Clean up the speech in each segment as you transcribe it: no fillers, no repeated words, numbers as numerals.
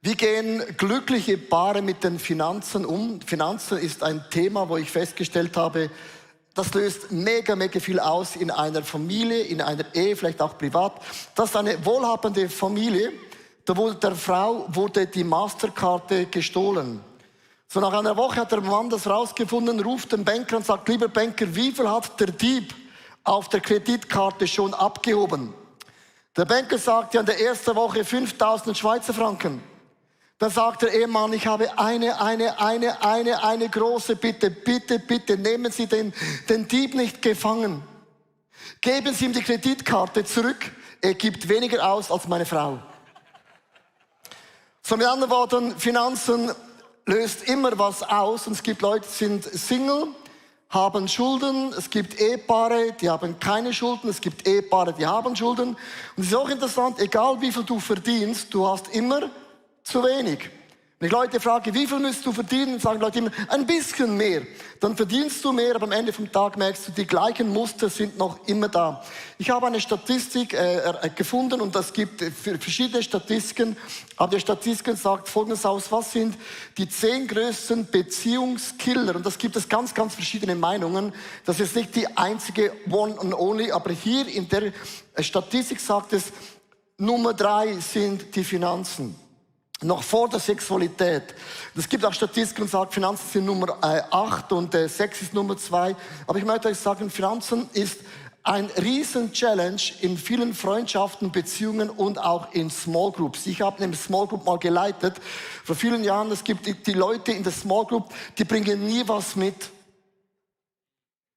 Wie gehen glückliche Paare mit den Finanzen um? Finanzen ist ein Thema, wo ich festgestellt habe, das löst mega viel aus in einer Familie, in einer Ehe, vielleicht auch privat. Das ist eine wohlhabende Familie, der Frau wurde die Masterkarte gestohlen. So nach einer Woche hat der Mann das rausgefunden, ruft den Banker und sagt, lieber Banker, wie viel hat der Dieb auf der Kreditkarte schon abgehoben? Der Banker sagt, ja, in der ersten Woche 5.000 Schweizer Franken. Dann sagt der Ehemann, ich habe eine große Bitte. Bitte, nehmen Sie den Dieb nicht gefangen. Geben Sie ihm die Kreditkarte zurück. Er gibt weniger aus als meine Frau. So mit anderen Worten, Finanzen löst immer was aus. Und es gibt Leute, die sind Single, haben Schulden. Es gibt Ehepaare, die haben keine Schulden. Es gibt Ehepaare, die haben Schulden. Und es ist auch interessant, egal wie viel du verdienst, du hast immer zu wenig. Wenn ich Leute frage, wie viel müsst du verdienen, sagen Leute immer, ein bisschen mehr. Dann verdienst du mehr, aber am Ende vom Tag merkst du, die gleichen Muster sind noch immer da. Ich habe eine Statistik gefunden und das gibt verschiedene Statistiken. Aber die Statistik sagt Folgendes aus, was sind die 10 größten Beziehungskiller? Und das gibt es ganz verschiedene Meinungen. Das ist nicht die einzige One and Only, aber hier in der Statistik sagt es, Nummer 3 sind die Finanzen. Noch vor der Sexualität. Es gibt auch Statistiken, die sagen, Finanzen sind Nummer 8 und Sex ist Nummer 2. Aber ich möchte euch sagen, Finanzen ist ein riesen Challenge in vielen Freundschaften, Beziehungen und auch in Small Groups. Ich habe eine Small Group mal geleitet vor vielen Jahren. Es gibt die Leute in der Small Group, die bringen nie was mit.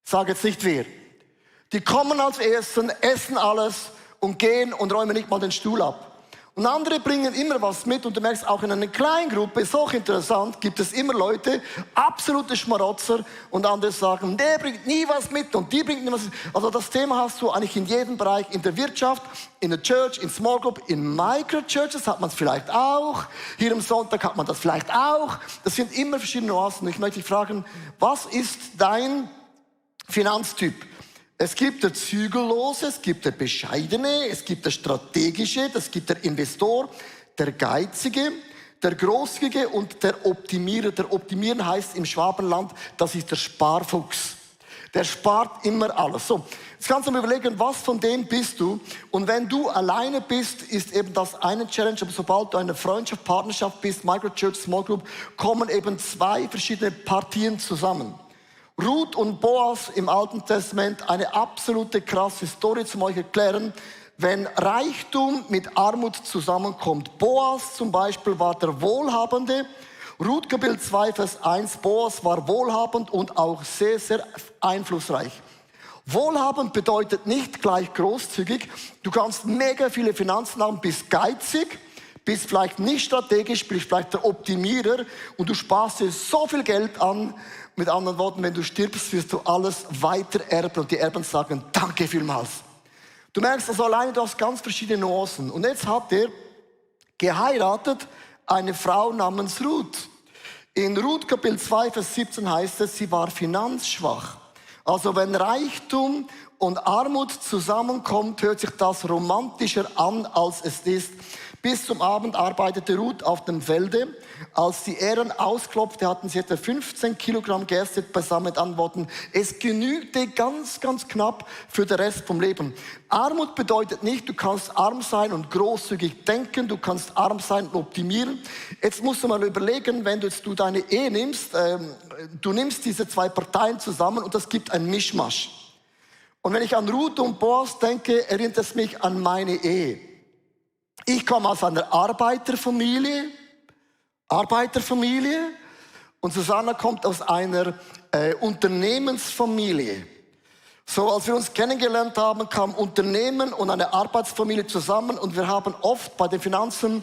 Ich sage jetzt nicht wer. Die kommen als Ersten, essen alles und gehen und räumen nicht mal den Stuhl ab. Und andere bringen immer was mit und du merkst, auch in einer Kleingruppe, ist auch interessant, gibt es immer Leute, absolute Schmarotzer und andere sagen, der bringt nie was mit und die bringt nie was mit. Also das Thema hast du eigentlich in jedem Bereich, in der Wirtschaft, in der Church, in Small Group, in Microchurches hat man es vielleicht auch, hier am Sonntag hat man das vielleicht auch. Das sind immer verschiedene Nuancen. Ich möchte dich fragen, was ist dein Finanztyp? Es gibt der Zügellose, es gibt der Bescheidene, es gibt der Strategische, es gibt der Investor, der Geizige, der Großzügige und der Optimierer. Der Optimieren heißt im Schwabenland, das ist der Sparfuchs. Der spart immer alles. So, jetzt kannst du mir überlegen, was von dem bist du? Und wenn du alleine bist, ist eben das eine Challenge. Aber sobald du eine Freundschaft, Partnerschaft bist, Microchurch, Small Group, kommen eben 2 verschiedene Partien zusammen. Ruth und Boas im Alten Testament, eine absolute krasse Story zum euch erklären. Wenn Reichtum mit Armut zusammenkommt. Boas zum Beispiel war der Wohlhabende. Ruth Kapitel 2, Vers 1, Boas war wohlhabend und auch sehr einflussreich. Wohlhabend bedeutet nicht gleich großzügig. Du kannst mega viele Finanzen haben, bist geizig, bist vielleicht nicht strategisch, bist vielleicht der Optimierer und du sparst dir so viel Geld an. Mit anderen Worten, wenn du stirbst, wirst du alles weiter erben und die Erben sagen, danke vielmals. Du merkst also alleine, du hast ganz verschiedene Nuancen. Und jetzt hat er geheiratet eine Frau namens Ruth. In Ruth Kapitel 2, Vers 17 heißt es, sie war finanzschwach. Also wenn Reichtum und Armut zusammenkommt, hört sich das romantischer an, als es ist. Bis zum Abend arbeitete Ruth auf dem Felde. Als die Ähren ausklopfte, hatten sie etwa 15 Kilogramm Gerste beisammen mit Antworten. Es genügte ganz knapp für den Rest vom Leben. Armut bedeutet nicht, du kannst arm sein und großzügig denken, du kannst arm sein und optimieren. Jetzt musst du mal überlegen, wenn du deine Ehe nimmst, du nimmst diese 2 Parteien zusammen und das gibt ein Mischmasch. Und wenn ich an Ruth und Boas denke, erinnert es mich an meine Ehe. Ich komme aus einer Arbeiterfamilie und Susanna kommt aus einer Unternehmensfamilie. So, als wir uns kennengelernt haben, kamen Unternehmen und eine Arbeitsfamilie zusammen und wir haben oft bei den Finanzen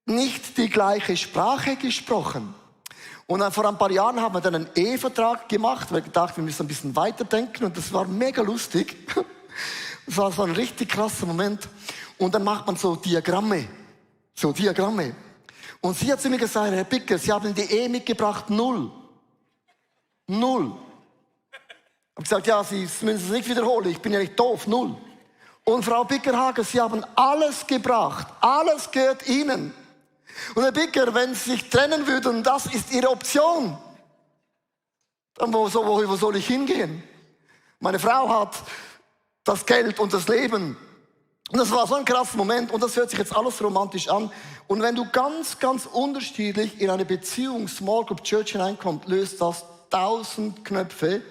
nicht die gleiche Sprache gesprochen. Und dann vor ein paar Jahren haben wir dann einen Ehevertrag gemacht, weil wir gedacht, wir müssen ein bisschen weiterdenken und das war mega lustig. Das war so ein richtig krasser Moment. Und dann macht man so Diagramme. Und sie hat zu mir gesagt, Herr Bicker, Sie haben die Ehe mitgebracht, 0. Ich habe gesagt, ja, Sie müssen es nicht wiederholen, ich bin ja nicht doof, 0. Und Frau Bickerhager, Sie haben alles gebracht, alles gehört Ihnen. Und Herr Bicker, wenn sie sich trennen würden, das ist ihre Option. Dann wo soll ich hingehen? Meine Frau hat das Geld und das Leben. Und das war so ein krasser Moment und das hört sich jetzt alles romantisch an. Und wenn du ganz, ganz unterschiedlich in eine Beziehung Small Group Church hineinkommst, löst das 1000 Knöpfe.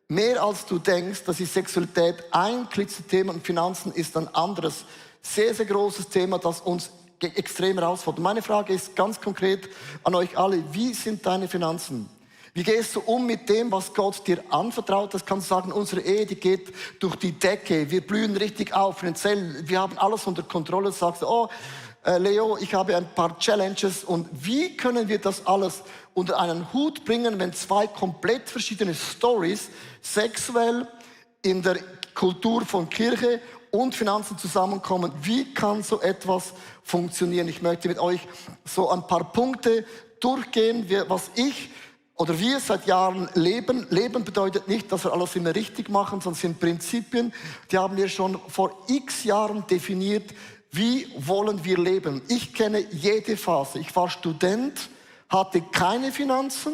Mehr als du denkst, das ist Sexualität ein Thema und Finanzen ist ein anderes, sehr, sehr großes Thema, das uns extrem herausfordert. Meine Frage ist ganz konkret an euch alle, wie sind deine Finanzen? Wie gehst du um mit dem, was Gott dir anvertraut? Das kannst du sagen, unsere Ehe, die geht durch die Decke. Wir blühen richtig auf finanziell. Wir haben alles unter Kontrolle. Du sagst, Leo, ich habe ein paar Challenges. Und wie können wir das alles unter einen Hut bringen, wenn zwei komplett verschiedene Stories, sexuell, in der Kultur von Kirche und Finanzen zusammenkommen? Wie kann so etwas funktionieren? Ich möchte mit euch so ein paar Punkte durchgehen, was ich oder wir seit Jahren leben. Leben bedeutet nicht, dass wir alles immer richtig machen, sondern sind Prinzipien, die haben wir schon vor x Jahren definiert. Wie wollen wir leben? Ich kenne jede Phase. Ich war Student, hatte keine Finanzen,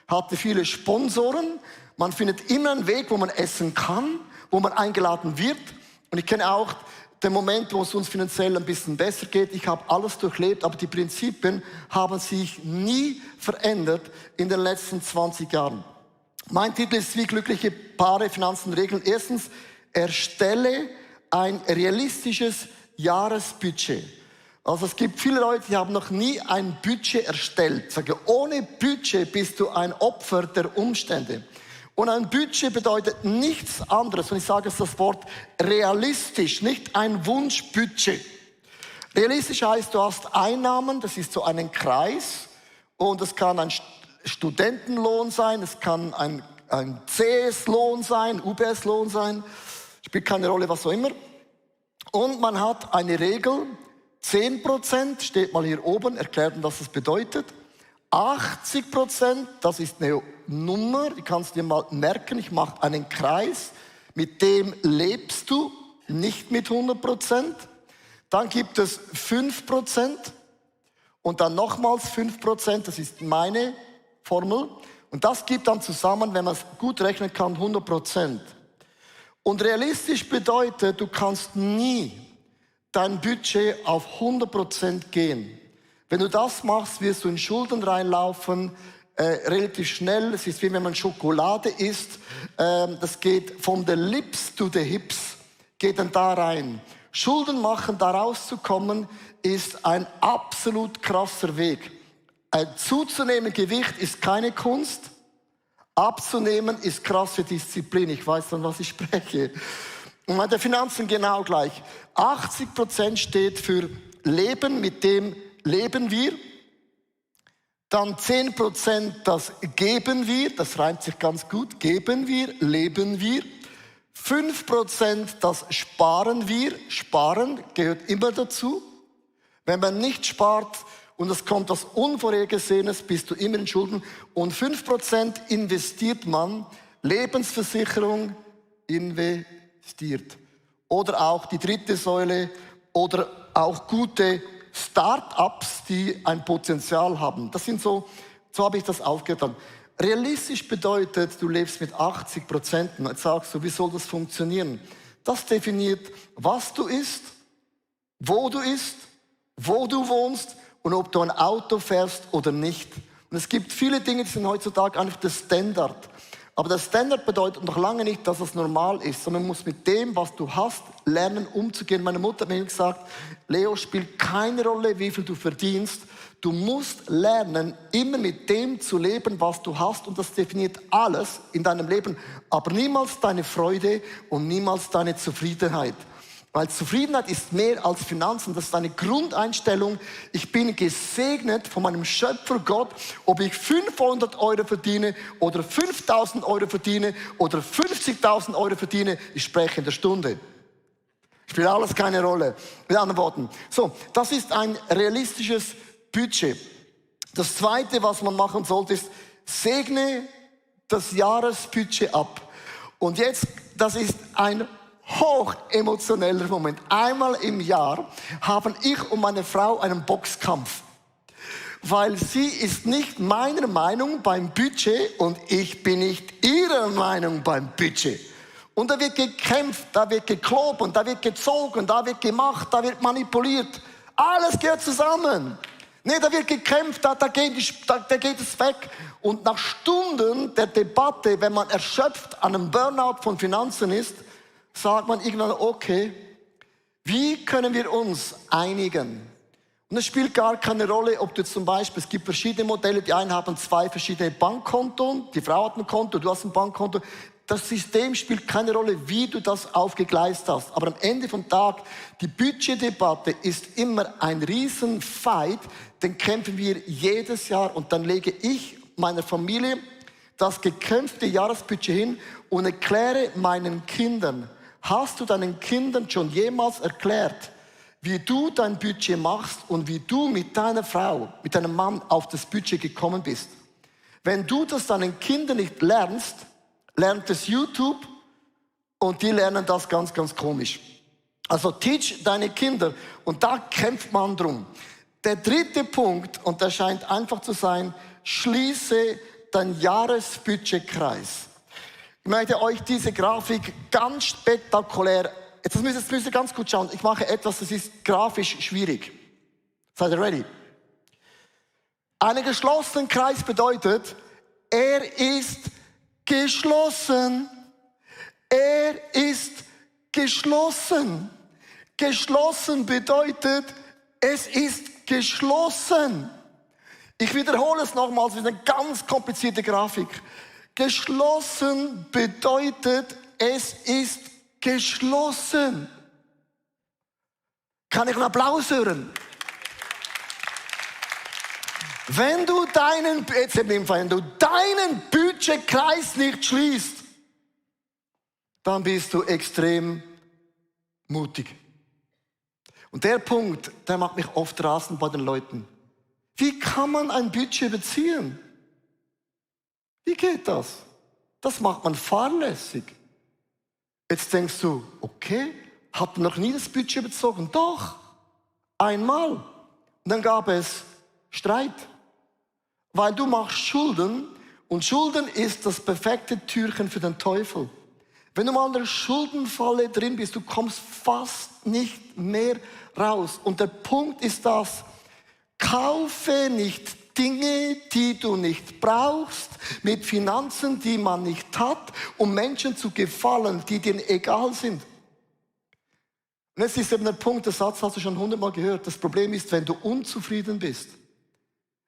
hatte viele Sponsoren. Man findet immer einen Weg, wo man essen kann, wo man eingeladen wird. Und ich kenne auch den Moment, wo es uns finanziell ein bisschen besser geht. Ich habe alles durchlebt, aber die Prinzipien haben sich nie verändert in den letzten 20 Jahren. Mein Titel ist, wie glückliche Paare Finanzen regeln. Erstens, erstelle ein realistisches Jahresbudget. Also es gibt viele Leute, die haben noch nie ein Budget erstellt. Ich sage, ohne Budget bist du ein Opfer der Umstände. Und ein Budget bedeutet nichts anderes, und ich sage es das Wort realistisch, nicht ein Wunschbudget. Realistisch heißt, du hast Einnahmen, das ist so ein Kreis, und es kann ein Studentenlohn sein, es kann ein CS-Lohn sein, UBS-Lohn sein, spielt keine Rolle, was auch immer. Und man hat eine Regel, 10%, steht mal hier oben, erklärt, was das bedeutet. 80%, das ist eine Nummer, die kannst du dir mal merken, ich mache einen Kreis, mit dem lebst du, nicht mit 100%. Dann gibt es 5% und dann nochmals 5%, das ist meine Formel. Und das gibt dann zusammen, wenn man es gut rechnen kann, 100%. Und realistisch bedeutet, du kannst nie dein Budget auf 100% gehen. Wenn du das machst, wirst du in Schulden reinlaufen, relativ schnell. Es ist wie wenn man Schokolade isst. Das geht von the lips to the hips, geht dann da rein. Schulden machen, da rauszukommen, ist ein absolut krasser Weg. Zuzunehmen Gewicht ist keine Kunst. Abzunehmen ist krasse Disziplin. Ich weiß dann, was ich spreche. Und bei den Finanzen genau gleich. 80% steht für Leben, mit dem leben wir. Dann 10% das geben wir, das reimt sich ganz gut. Geben wir, leben wir. 5% das sparen wir. Sparen gehört immer dazu. Wenn man nicht spart und es kommt was Unvorhergesehenes, bist du immer in Schulden. Und 5% investiert man. Lebensversicherung investiert. Oder auch die dritte Säule oder auch gute Start-ups, die ein Potenzial haben. Das sind so habe ich das aufgeteilt. Realistisch bedeutet, du lebst mit 80%. Jetzt sagst du, wie soll das funktionieren? Das definiert, was du isst, wo du isst, wo du wohnst und ob du ein Auto fährst oder nicht. Und es gibt viele Dinge, die sind heutzutage einfach der Standard. Aber der Standard bedeutet noch lange nicht, dass es normal ist, sondern man muss mit dem, was du hast, lernen umzugehen. Meine Mutter hat mir gesagt, Leo, spielt keine Rolle, wie viel du verdienst. Du musst lernen, immer mit dem zu leben, was du hast. Und das definiert alles in deinem Leben. Aber niemals deine Freude und niemals deine Zufriedenheit. Weil Zufriedenheit ist mehr als Finanzen. Das ist eine Grundeinstellung. Ich bin gesegnet von meinem Schöpfer Gott, ob ich 500 Euro verdiene oder 5.000 Euro verdiene oder 50.000 Euro verdiene. Ich spreche in der Stunde. Spielt alles keine Rolle. Mit anderen Worten. So, das ist ein realistisches Budget. Das Zweite, was man machen sollte, ist, segne das Jahresbudget ab. Und jetzt, das ist ein hoch emotioneller Moment. Einmal im Jahr haben ich und meine Frau einen Boxkampf. weil sie ist nicht meiner Meinung beim Budget und ich bin nicht ihrer Meinung beim Budget. Und da wird gekämpft, da wird gekloben, da wird gezogen, da wird gemacht, da wird manipuliert. Alles gehört zusammen. Nee, da wird gekämpft, da geht es weg. Und nach Stunden der Debatte, wenn man erschöpft an einem Burnout von Finanzen ist, sagt man irgendwann, okay, wie können wir uns einigen? Und es spielt gar keine Rolle, ob du zum Beispiel, es gibt verschiedene Modelle, die einen haben 2 verschiedene Bankkonten, die Frau hat ein Konto, du hast ein Bankkonto. Das System spielt keine Rolle, wie du das aufgegleist hast. Aber am Ende vom Tag, die Budgetdebatte ist immer ein Riesenfight, den kämpfen wir jedes Jahr. Und dann lege ich meiner Familie das gekämpfte Jahresbudget hin und erkläre meinen Kindern, hast du deinen Kindern schon jemals erklärt, wie du dein Budget machst und wie du mit deiner Frau, mit deinem Mann auf das Budget gekommen bist? Wenn du das deinen Kindern nicht lernst, lernt es YouTube und die lernen das ganz, ganz komisch. Also teach deine Kinder und da kämpft man drum. Der dritte Punkt, und der scheint einfach zu sein, schließe dein Jahresbudgetkreis. Ich möchte euch diese Grafik ganz spektakulär, jetzt müsst ihr ganz gut schauen, ich mache etwas, das ist grafisch schwierig. Seid ihr ready? Einen geschlossenen Kreis bedeutet, er ist geschlossen. Er ist geschlossen. Geschlossen bedeutet, es ist geschlossen. Ich wiederhole es nochmals, es ist eine ganz komplizierte Grafik. Geschlossen bedeutet, es ist geschlossen. Kann ich einen Applaus hören? Wenn du deinen Budgetkreis nicht schließt, dann bist du extrem mutig. Und der Punkt, der macht mich oft rasend bei den Leuten. Wie kann man ein Budget beziehen? Wie geht das? Das macht man fahrlässig. Jetzt denkst du, okay, hat man noch nie das Budget bezogen? Doch, einmal. Und dann gab es Streit. Weil du machst Schulden und Schulden ist das perfekte Türchen für den Teufel. Wenn du mal in der Schuldenfalle drin bist, du kommst fast nicht mehr raus. Und der Punkt ist das, kaufe nicht Dinge, die du nicht brauchst, mit Finanzen, die man nicht hat, um Menschen zu gefallen, die dir egal sind. Und jetzt ist eben der Punkt, der Satz hast du schon 100-mal gehört. Das Problem ist, wenn du unzufrieden bist,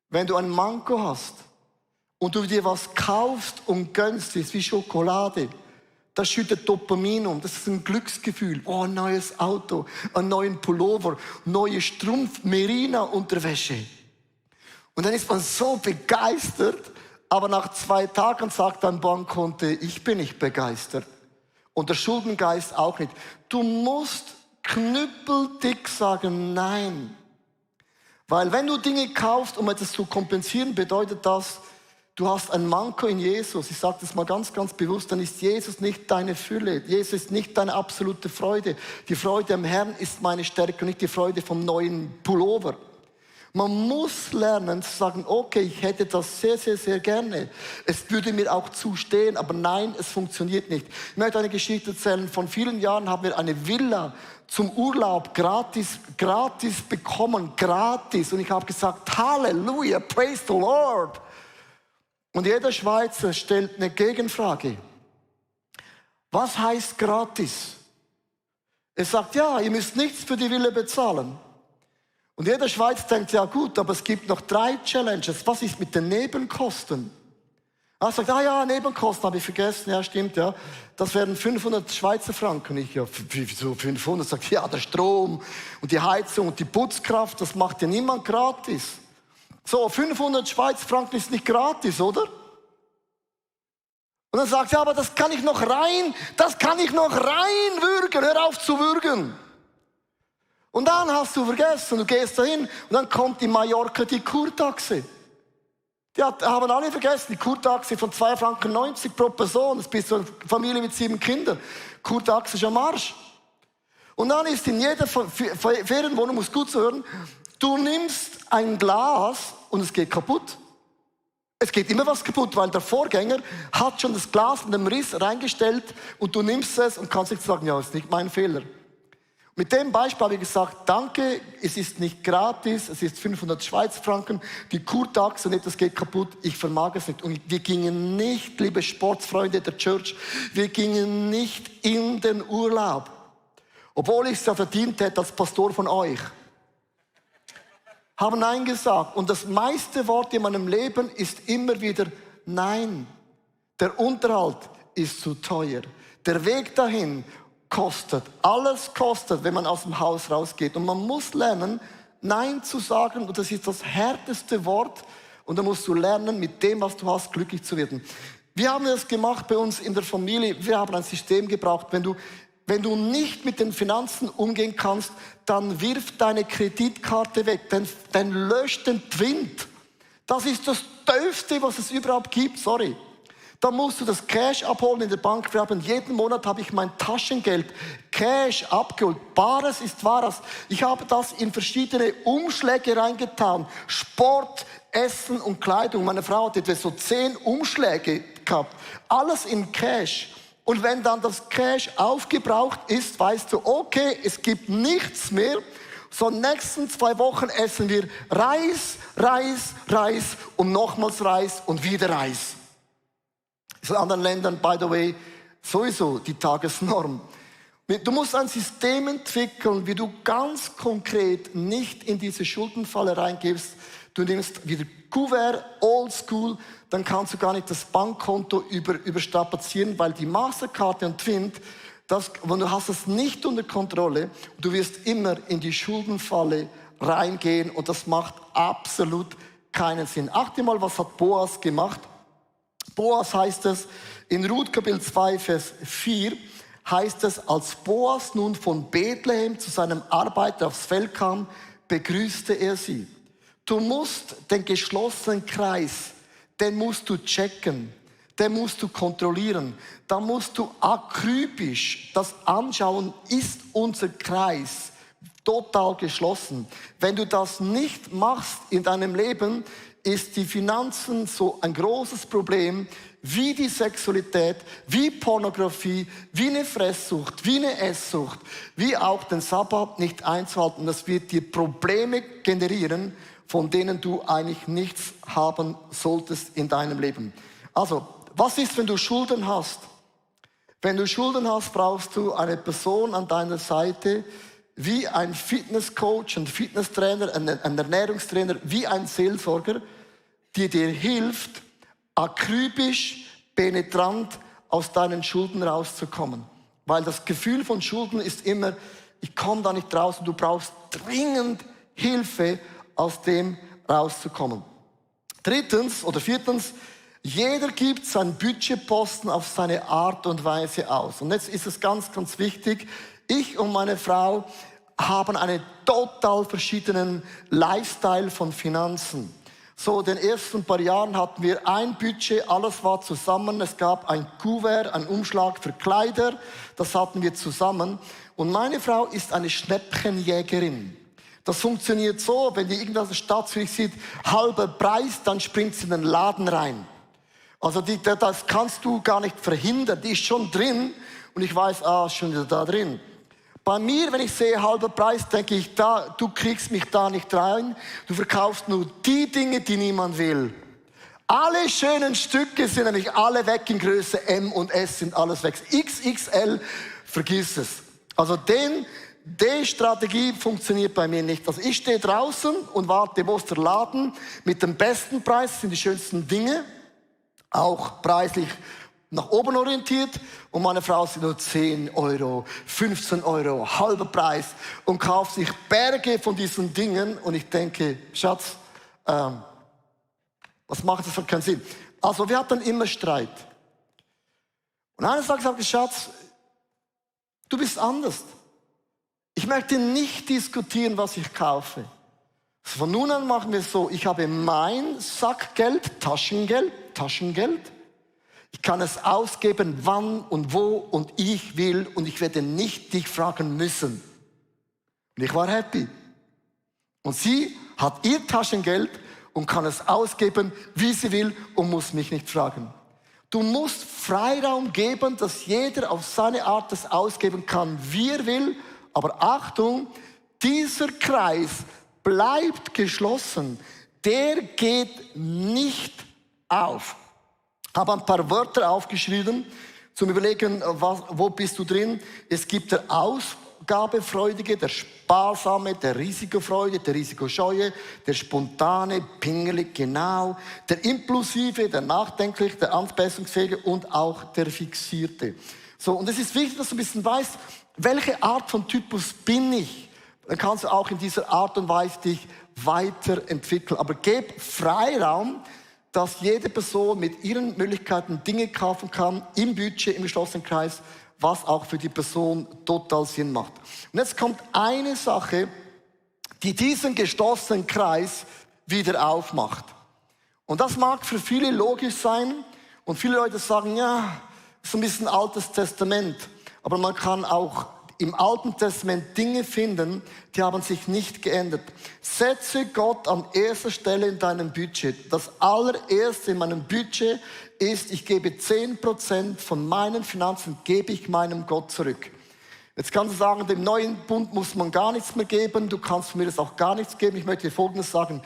wenn du ein Manko hast und du dir was kaufst und gönnst, ist wie Schokolade, das schüttet Dopamin um, das ist ein Glücksgefühl. Oh, ein neues Auto, einen neuen Pullover, neue Strumpf, Merina-Unterwäsche. Und dann ist man so begeistert, aber nach 2 Tagen sagt dein Bankkonto, ich bin nicht begeistert. Und der Schuldengeist auch nicht. Du musst knüppeldick sagen, nein. Weil wenn du Dinge kaufst, um etwas zu kompensieren, bedeutet das, du hast ein Manko in Jesus. Ich sage das mal ganz, ganz bewusst, dann ist Jesus nicht deine Fülle. Jesus ist nicht deine absolute Freude. Die Freude am Herrn ist meine Stärke und nicht die Freude vom neuen Pullover. Man muss lernen zu sagen, okay, ich hätte das sehr, sehr, sehr gerne. Es würde mir auch zustehen, aber nein, es funktioniert nicht. Ich möchte eine Geschichte erzählen. Vor vielen Jahren haben wir eine Villa zum Urlaub gratis bekommen, gratis. Und ich habe gesagt, Halleluja, praise the Lord. Und jeder Schweizer stellt eine Gegenfrage. Was heißt gratis? Er sagt, ja, ihr müsst nichts für die Villa bezahlen. Und jeder Schweizer denkt, ja gut, aber es gibt noch 3 Challenges. Was ist mit den Nebenkosten? Er sagt, ja, Nebenkosten habe ich vergessen. Ja, stimmt, ja. Das wären 500 Schweizer Franken. Ich, ja, wieso 500? Sagt, ja, der Strom und die Heizung und die Putzkraft, das macht ja niemand gratis. So, 500 Schweizer Franken ist nicht gratis, oder? Und dann sagt er, ja, aber das kann ich noch reinwürgen. Hör auf zu würgen. Und dann hast du vergessen, du gehst dahin und dann kommt in Mallorca die Kurtaxe. Die haben alle vergessen, die Kurtaxe von 2,90 Franken pro Person. Das bist du eine Familie mit 7 Kindern. Kurtaxe ist am Arsch. Und dann ist in jeder Ferienwohnung, muss gut zu hören, du nimmst ein Glas und es geht kaputt. Es geht immer was kaputt, weil der Vorgänger hat schon das Glas mit dem Riss reingestellt und du nimmst es und kannst nicht sagen, ja, ist nicht mein Fehler. Mit dem Beispiel habe ich gesagt, danke, es ist nicht gratis, es ist 500 Schweizer Franken, die Kurtaxe und etwas geht kaputt, ich vermag es nicht. Und wir gingen nicht, liebe Sportsfreunde der Church, wir gingen nicht in den Urlaub. Obwohl ich es ja verdient hätte als Pastor von euch. Haben Nein gesagt. Und das meiste Wort in meinem Leben ist immer wieder Nein. Der Unterhalt ist zu teuer. Der Weg dahin kostet. Alles kostet, wenn man aus dem Haus rausgeht. Und man muss lernen, Nein zu sagen. Und das ist das härteste Wort. Und da musst du lernen, mit dem, was du hast, glücklich zu werden. Wir haben das gemacht bei uns in der Familie. Wir haben ein System gebraucht. Wenn du nicht mit den Finanzen umgehen kannst, dann wirf deine Kreditkarte weg, dann lösch den Twint. Das ist das Döfste, was es überhaupt gibt, sorry. Da musst du das Cash abholen in der Bank. Jeden Monat habe ich mein Taschengeld Cash abgeholt. Bares ist Wahres. Ich habe das in verschiedene Umschläge reingetan. Sport, Essen und Kleidung. Meine Frau hat etwa so 10 Umschläge gehabt. Alles in Cash. Und wenn dann das Cash aufgebraucht ist, weißt du, okay, es gibt nichts mehr. So nächsten 2 Wochen essen wir Reis, Reis, Reis und nochmals Reis und wieder Reis. Das ist in anderen Ländern, by the way, sowieso die Tagesnorm. Du musst ein System entwickeln, wie du ganz konkret nicht in diese Schuldenfalle reingibst. Du nimmst wieder Kuvert, Oldschool, dann kannst du gar nicht das Bankkonto überstrapazieren, weil die Masterkarte und Twint, du hast es nicht unter Kontrolle, du wirst immer in die Schuldenfalle reingehen und das macht absolut keinen Sinn. Achte mal, was hat Boas gemacht? Boas heißt es, in Ruth Kapitel 2, Vers 4, heißt es, als Boas nun von Bethlehem zu seinem Arbeiter aufs Feld kam, begrüßte er sie. Du musst den geschlossenen Kreis, den musst du checken, den musst du kontrollieren. Da musst du akribisch das anschauen, ist unser Kreis total geschlossen. Wenn du das nicht machst in deinem Leben, ist die Finanzen so ein großes Problem, wie die Sexualität, wie Pornografie, wie eine Fresssucht, wie eine Esssucht, wie auch den Sabbat nicht einzuhalten. Das wird dir Probleme generieren, von denen du eigentlich nichts haben solltest in deinem Leben. Also, was ist, wenn du Schulden hast? Wenn du Schulden hast, brauchst du eine Person an deiner Seite, wie ein Fitnesscoach, ein Fitnesstrainer, ein Ernährungstrainer, wie ein Seelsorger, die dir hilft, akribisch, penetrant aus deinen Schulden rauszukommen. Weil das Gefühl von Schulden ist immer, ich komme da nicht raus und du brauchst dringend Hilfe, aus dem rauszukommen. 4. Jeder gibt seinen Budgetposten auf seine Art und Weise aus. Und jetzt ist es ganz, ganz wichtig, ich und meine Frau haben einen total verschiedenen Lifestyle von Finanzen. So, in den ersten paar Jahren hatten wir ein Budget, alles war zusammen. Es gab ein Kuvert, einen Umschlag für Kleider, das hatten wir zusammen. Und meine Frau ist eine Schnäppchenjägerin. Das funktioniert so, wenn die irgendwas in der Stadt sieht, halber Preis, dann springt sie in den Laden rein. Also das kannst du gar nicht verhindern, die ist schon drin und ich weiß, ist schon wieder da drin. Bei mir, wenn ich sehe halber Preis, denke ich, du kriegst mich da nicht rein, du verkaufst nur die Dinge, die niemand will. Alle schönen Stücke sind nämlich alle weg in Größe M und S, sind alles weg. XXL, vergiss es. Also die Strategie funktioniert bei mir nicht. Also ich stehe draußen und warte, wo ist der Laden mit dem besten Preis, sind die schönsten Dinge, auch preislich nach oben orientiert. Und meine Frau sind nur 10 Euro, 15 Euro, halber Preis und kauft sich Berge von diesen Dingen. Und ich denke, Schatz, was macht das für keinen Sinn? Also wir hatten immer Streit. Und eines Tages habe ich gesagt, Schatz, du bist anders. Ich möchte nicht diskutieren, was ich kaufe. Von nun an machen wir es so, ich habe mein Sackgeld, Taschengeld. Ich kann es ausgeben, wann und wo und ich will und ich werde nicht dich fragen müssen. Und ich war happy. Und sie hat ihr Taschengeld und kann es ausgeben, wie sie will und muss mich nicht fragen. Du musst Freiraum geben, dass jeder auf seine Art das ausgeben kann, wie er will. Aber Achtung, dieser Kreis bleibt geschlossen. Der geht nicht auf. Ich habe ein paar Wörter aufgeschrieben, zum Überlegen, wo bist du drin. Es gibt der Ausgabefreudige, der Sparsame, der Risikofreude, der Risikoscheue, der Spontane, Pingelig, genau, der Impulsive, der Nachdenkliche, der Anpassungsfähige und auch der Fixierte. So, und es ist wichtig, dass du ein bisschen weißt, welche Art von Typus bin ich. Dann kannst du auch in dieser Art und Weise dich weiterentwickeln. Aber gib Freiraum, dass jede Person mit ihren Möglichkeiten Dinge kaufen kann, im Budget, im geschlossenen Kreis, was auch für die Person total Sinn macht. Und jetzt kommt eine Sache, die diesen geschlossenen Kreis wieder aufmacht. Und das mag für viele logisch sein und viele Leute sagen, ja, das ist ein bisschen Altes Testament. Aber man kann auch im Alten Testament Dinge finden, die haben sich nicht geändert. Setze Gott an erster Stelle in deinem Budget. Das allererste in meinem Budget ist, ich gebe 10% von meinen Finanzen, gebe ich meinem Gott zurück. Jetzt kannst du sagen, dem neuen Bund muss man gar nichts mehr geben, du kannst mir das auch gar nichts geben. Ich möchte dir Folgendes sagen.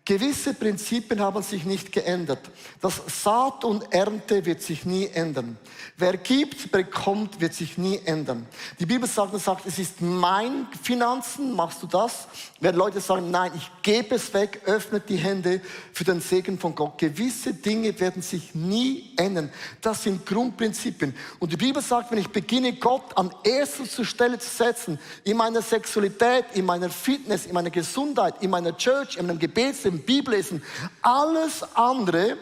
Gewisse Prinzipien haben sich nicht geändert. Das Saat und Ernte wird sich nie ändern. Wer gibt, bekommt, wird sich nie ändern. Die Bibel sagt, es ist mein Finanzen, machst du das? Wenn Leute sagen, nein, ich gebe es weg, öffnet die Hände für den Segen von Gott. Gewisse Dinge werden sich nie ändern. Das sind Grundprinzipien. Und die Bibel sagt, wenn ich beginne, Gott an erster Stelle zu setzen, in meiner Sexualität, in meiner Fitness, in meiner Gesundheit, in meiner Church, in meinem Gebetsleben, Bibellesen, alles andere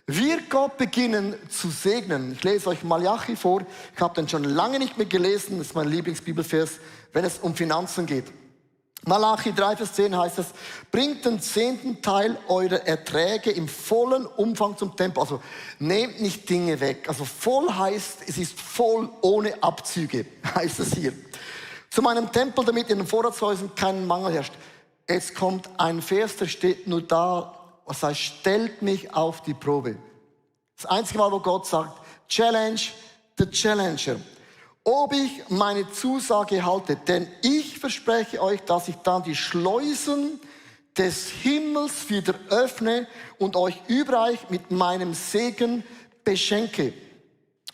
wird Gott beginnen zu segnen. Ich lese euch Malachi vor. Ich habe den schon lange nicht mehr gelesen. Das ist mein Lieblingsbibelvers, wenn es um Finanzen geht. Malachi 3, Vers 10 heißt es, bringt den 10. Teil eurer Erträge im vollen Umfang zum Tempel. Also nehmt nicht Dinge weg. Also voll heißt, es ist voll ohne Abzüge, heißt es hier. Zu meinem Tempel, damit in den Vorratshäusern kein Mangel herrscht. Jetzt kommt ein Vers, der steht nur da, was heißt, stellt mich auf die Probe. Das einzige Mal, wo Gott sagt, Challenge the Challenger. Ob ich meine Zusage halte, denn ich verspreche euch, dass ich dann die Schleusen des Himmels wieder öffne und euch überreich mit meinem Segen beschenke.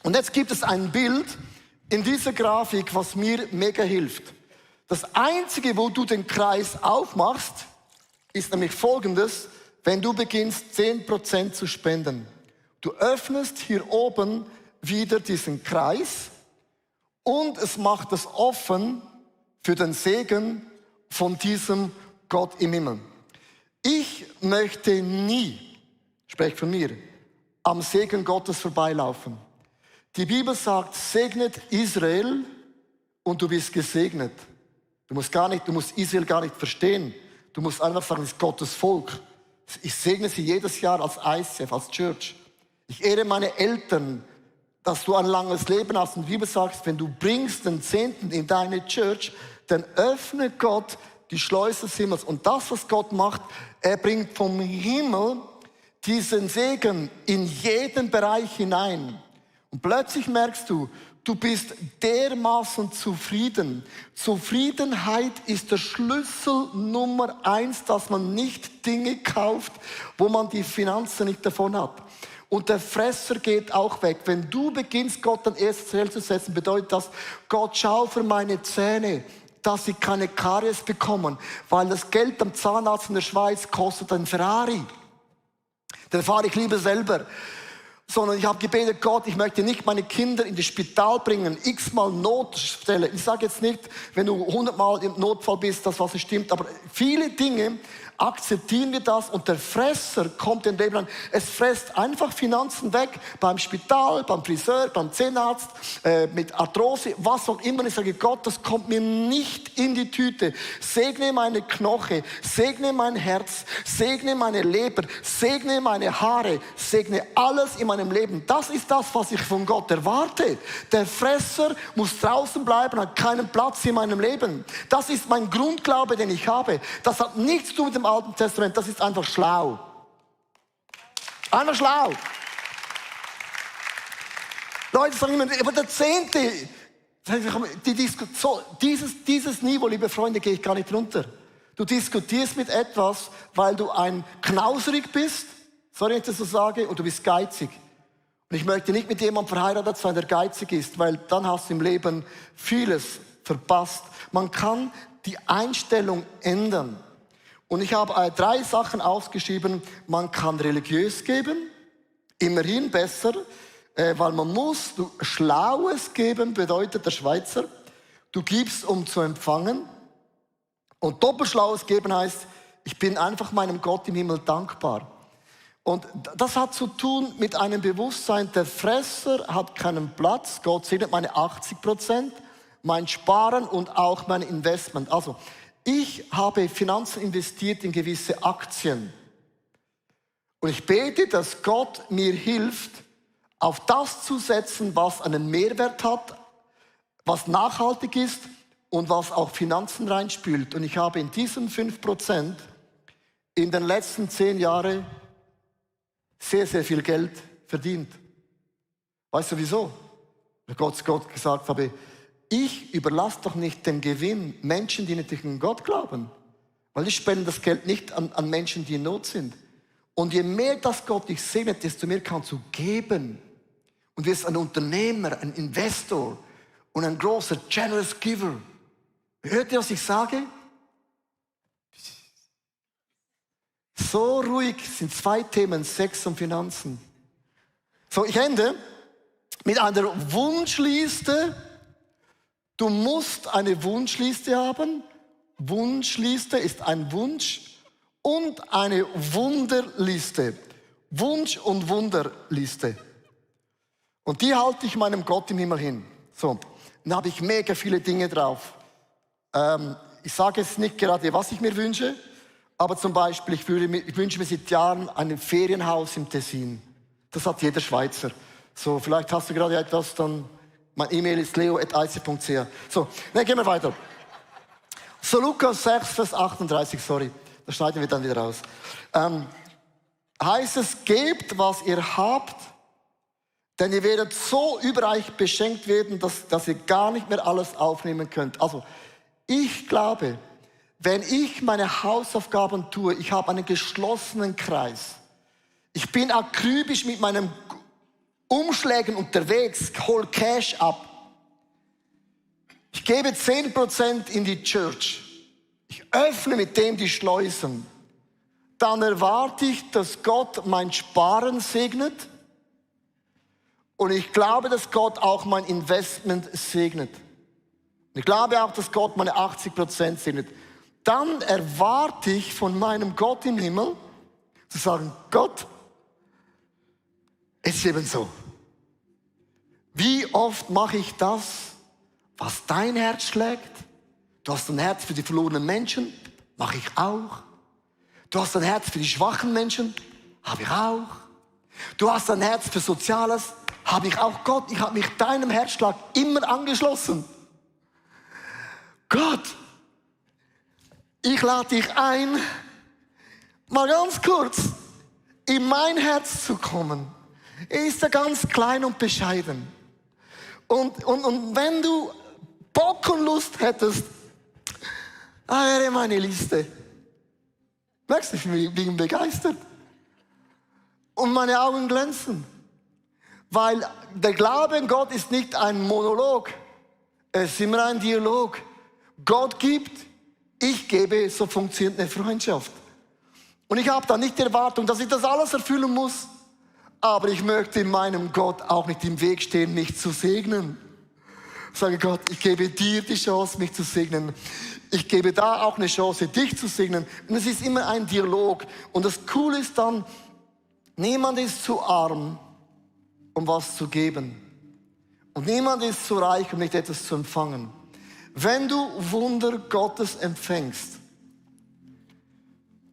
Und jetzt gibt es ein Bild in dieser Grafik, was mir mega hilft. Das Einzige, wo du den Kreis aufmachst, ist nämlich Folgendes, wenn du beginnst, 10% zu spenden. Du öffnest hier oben wieder diesen Kreis und es macht es offen für den Segen von diesem Gott im Himmel. Ich möchte nie, sprech von mir, am Segen Gottes vorbeilaufen. Die Bibel sagt, segnet Israel und du bist gesegnet. Du musst Israel gar nicht verstehen. Du musst einfach sagen, es ist Gottes Volk. Ich segne sie jedes Jahr als ICF, als Church. Ich ehre meine Eltern, dass du ein langes Leben hast. Und die Bibel sagt, wenn du bringst den 10. in deine Church, dann öffne Gott die Schleuse des Himmels. Und das, was Gott macht, er bringt vom Himmel diesen Segen in jeden Bereich hinein. Und plötzlich merkst du, du bist dermaßen zufrieden. Zufriedenheit ist der Schlüssel Nummer 1, dass man nicht Dinge kauft, wo man die Finanzen nicht davon hat. Und der Fresser geht auch weg. Wenn du beginnst, Gott an erster Stelle zu setzen, bedeutet das, Gott, schau für meine Zähne, dass sie keine Karies bekommen, weil das Geld am Zahnarzt in der Schweiz kostet ein Ferrari. Den fahre ich lieber selber. Sondern ich habe gebetet, Gott, ich möchte nicht meine Kinder in das Spital bringen, x-mal Notstelle. Ich sage jetzt nicht, wenn du 100-mal im Notfall bist, dass was nicht stimmt, aber viele Dinge akzeptieren wir das und der Fresser kommt in Leben an. Es frisst einfach Finanzen weg, beim Spital, beim Friseur, beim Zahnarzt, mit Arthrose, was auch immer. Ich sage, Gott, das kommt mir nicht in die Tüte. Segne meine Knoche, segne mein Herz, segne meine Leber, segne meine Haare, segne alles in meinem Leben. Das ist das, was ich von Gott erwarte. Der Fresser muss draußen bleiben, hat keinen Platz in meinem Leben. Das ist mein Grundglaube, den ich habe. Das hat nichts zu tun mit dem im Alten Testament, das ist einfach schlau. Einfach schlau. Leute sagen immer, aber der Zehnte, dieses Niveau, liebe Freunde, gehe ich gar nicht runter. Du diskutierst mit etwas, weil du ein knauserig bist, sorry, wenn ich das so sage, und du bist geizig. Und ich möchte nicht mit jemandem verheiratet sein, der geizig ist, weil dann hast du im Leben vieles verpasst. Man kann die Einstellung ändern. Und ich habe 3 Sachen ausgeschrieben. Man kann religiös geben, immerhin besser, weil man muss. Du Schlaues geben bedeutet der Schweizer. Du gibst, um zu empfangen. Und doppelschlaues geben heißt, ich bin einfach meinem Gott im Himmel dankbar. Und das hat zu tun mit einem Bewusstsein, der Fresser hat keinen Platz. Gott segnet meine 80%, mein Sparen und auch mein Investment. Also, ich habe Finanzen investiert in gewisse Aktien. Und ich bete, dass Gott mir hilft, auf das zu setzen, was einen Mehrwert hat, was nachhaltig ist und was auch Finanzen reinspült. Und ich habe in diesen 5% in den letzten 10 Jahren sehr, sehr viel Geld verdient. Weißt du wieso? Weil Gott gesagt habe, ich überlasse doch nicht den Gewinn Menschen, die nicht an Gott glauben. Weil ich spende das Geld nicht an Menschen, die in Not sind. Und je mehr das Gott dich segnet, desto mehr kannst du geben. Und wirst ein Unternehmer, ein Investor und ein großer generous giver. Hört ihr, was ich sage? So ruhig sind 2 Themen, Sex und Finanzen. So, ich ende mit einer Wunschliste. Du musst eine Wunschliste haben. Wunschliste ist ein Wunsch und eine Wunderliste. Wunsch- und Wunderliste. Und die halte ich meinem Gott im Himmel hin. So, dann habe ich mega viele Dinge drauf. Ich sage jetzt nicht gerade, was ich mir wünsche, aber zum Beispiel, ich wünsche mir seit Jahren ein Ferienhaus im Tessin. Das hat jeder Schweizer. So, vielleicht hast du gerade etwas, dann, mein E-Mail ist leo@ic.ch. So, dann gehen wir weiter. So, Lukas 6, Vers 38, sorry, das schneiden wir dann wieder raus. Heißt es, gebt, was ihr habt, denn ihr werdet so überreich beschenkt werden, dass ihr gar nicht mehr alles aufnehmen könnt. Also, ich glaube, wenn ich meine Hausaufgaben tue, ich habe einen geschlossenen Kreis. Ich bin akribisch mit meinen Umschlägen unterwegs, hol Cash ab. Ich gebe 10% in die Church. Ich öffne mit dem die Schleusen. Dann erwarte ich, dass Gott mein Sparen segnet. Und ich glaube, dass Gott auch mein Investment segnet. Und ich glaube auch, dass Gott meine 80% segnet. Dann erwarte ich von meinem Gott im Himmel, zu sagen, Gott, es ist eben so. Wie oft mache ich das, was dein Herz schlägt? Du hast ein Herz für die verlorenen Menschen, mache ich auch. Du hast ein Herz für die schwachen Menschen, habe ich auch. Du hast ein Herz für Soziales, habe ich auch. Gott, ich habe mich deinem Herzschlag immer angeschlossen. Gott, ich lade dich ein, mal ganz kurz in mein Herz zu kommen. Er ist ja ganz klein und bescheiden. Und wenn du Bock und Lust hättest, wäre meine Liste. Merkst du, ich bin begeistert. Und meine Augen glänzen. Weil der Glaube an Gott ist nicht ein Monolog. Es ist immer ein Dialog. Gott gibt, ich gebe, so funktioniert eine Freundschaft. Und ich habe da nicht die Erwartung, dass ich das alles erfüllen muss. Aber ich möchte meinem Gott auch nicht im Weg stehen, mich zu segnen. Ich sage Gott, ich gebe dir die Chance, mich zu segnen. Ich gebe da auch eine Chance, dich zu segnen. Und es ist immer ein Dialog. Und das Coole ist dann, niemand ist zu arm, um was zu geben. Und niemand ist zu reich, um nicht etwas zu empfangen. Wenn du Wunder Gottes empfängst,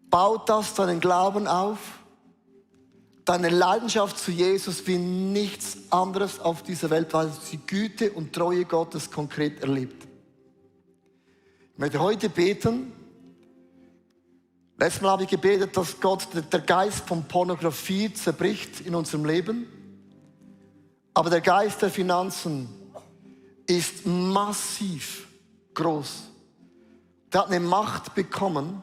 baut das deinen Glauben auf, deine Leidenschaft zu Jesus wie nichts anderes auf dieser Welt, weil du die Güte und Treue Gottes konkret erlebt. Ich möchte heute beten, Letztes Mal habe ich gebetet, dass Gott der Geist von Pornografie zerbricht in unserem Leben. Aber der Geist der Finanzen ist massiv groß. Der hat eine Macht bekommen,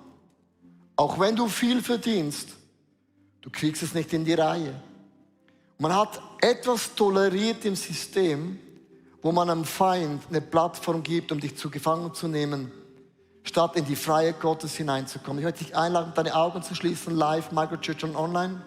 auch wenn du viel verdienst, du kriegst es nicht in die Reihe. Man hat etwas toleriert im System, wo man einem Feind eine Plattform gibt, um dich zu gefangen zu nehmen, statt in die Freiheit Gottes hineinzukommen. Ich möchte dich einladen, deine Augen zu schließen, live, Microchurch und online.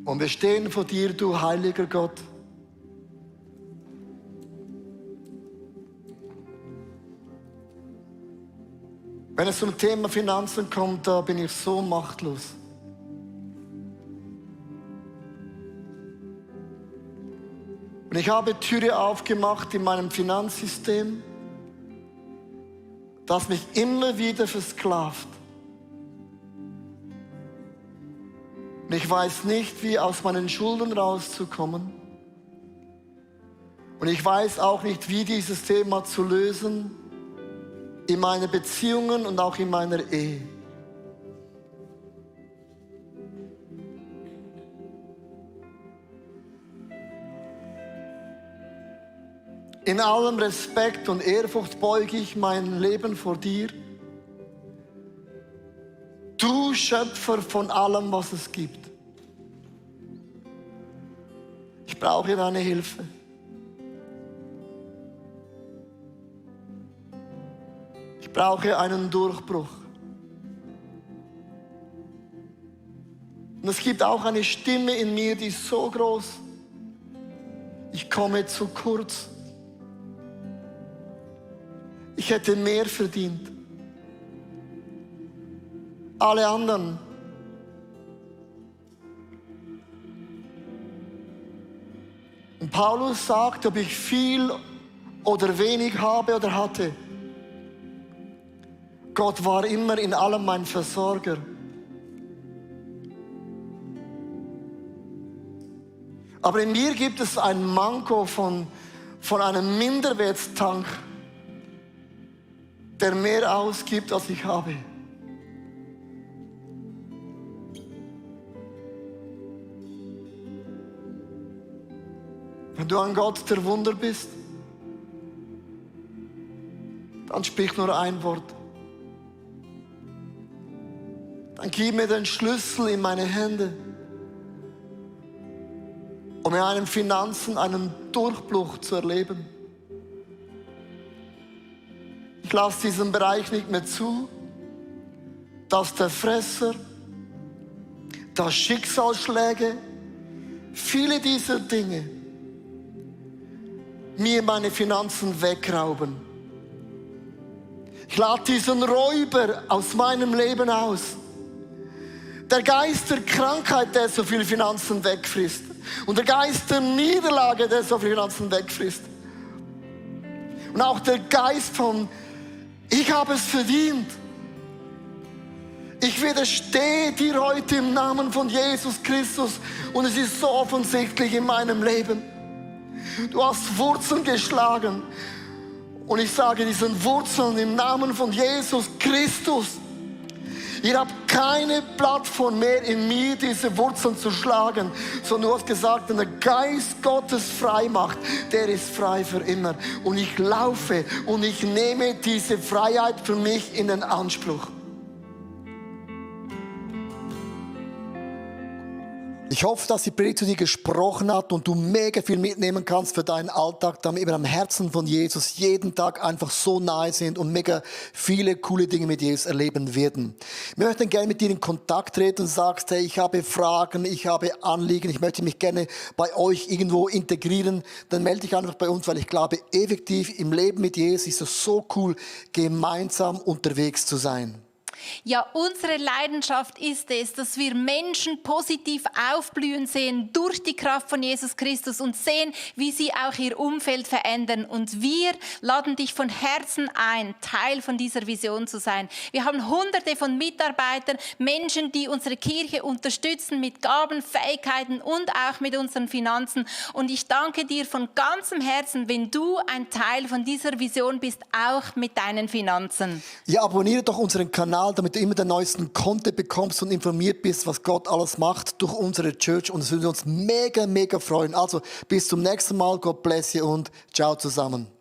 Und wir stehen vor dir, du heiliger Gott. Wenn es zum Thema Finanzen kommt, da bin ich so machtlos. Und ich habe Türe aufgemacht in meinem Finanzsystem, das mich immer wieder versklavt. Und ich weiß nicht, wie aus meinen Schulden rauszukommen. Und ich weiß auch nicht, wie dieses Thema zu lösen in meinen Beziehungen und auch in meiner Ehe. In allem Respekt und Ehrfurcht beuge ich mein Leben vor dir. Du Schöpfer von allem, was es gibt. Ich brauche deine Hilfe. Ich brauche einen Durchbruch. Und es gibt auch eine Stimme in mir, die ist so groß. Ich komme zu kurz. Ich hätte mehr verdient. Alle anderen. Und Paulus sagt, ob ich viel oder wenig habe oder hatte, Gott war immer in allem mein Versorger. Aber in mir gibt es ein Manko von einem Minderwertstank, der mehr ausgibt, als ich habe. Wenn du ein Gott der Wunder bist, dann sprich nur ein Wort. Dann gib mir den Schlüssel in meine Hände, um in meinen Finanzen einen Durchbruch zu erleben. Ich lasse diesen Bereich nicht mehr zu, dass der Fresser, dass Schicksalsschläge, viele dieser Dinge mir meine Finanzen wegrauben. Ich lade diesen Räuber aus meinem Leben aus. Der Geist der Krankheit, der so viele Finanzen wegfrisst. Und der Geist der Niederlage, der so viele Finanzen wegfrisst. Und auch der Geist von, ich habe es verdient. Ich widerstehe dir heute im Namen von Jesus Christus. Und es ist so offensichtlich in meinem Leben. Du hast Wurzeln geschlagen. Und ich sage diesen Wurzeln im Namen von Jesus Christus, ihr habt keine Plattform mehr in mir, diese Wurzeln zu schlagen, sondern du hast gesagt, wenn der Geist Gottes frei macht, der ist frei für immer. Und ich laufe und ich nehme diese Freiheit für mich in den Anspruch. Ich hoffe, dass die Predigt zu dir gesprochen hat und du mega viel mitnehmen kannst für deinen Alltag, damit wir am Herzen von Jesus jeden Tag einfach so nahe sind und mega viele coole Dinge mit Jesus erleben werden. Wir möchten gerne mit dir in Kontakt treten und sagst, hey, ich habe Fragen, ich habe Anliegen, ich möchte mich gerne bei euch irgendwo integrieren, dann melde dich einfach bei uns, weil ich glaube, effektiv im Leben mit Jesus ist es so cool, gemeinsam unterwegs zu sein. Ja, unsere Leidenschaft ist es, dass wir Menschen positiv aufblühen sehen durch die Kraft von Jesus Christus und sehen, wie sie auch ihr Umfeld verändern. Und wir laden dich von Herzen ein, Teil von dieser Vision zu sein. Wir haben Hunderte von Mitarbeitern, Menschen, die unsere Kirche unterstützen mit Gaben, Fähigkeiten und auch mit unseren Finanzen. Und ich danke dir von ganzem Herzen, wenn du ein Teil von dieser Vision bist, auch mit deinen Finanzen. Ja, abonniere doch unseren Kanal, damit du immer den neuesten Content bekommst und informiert bist, was Gott alles macht durch unsere Church. Und es würde uns mega, mega freuen. Also bis zum nächsten Mal. Gott bless you und ciao zusammen.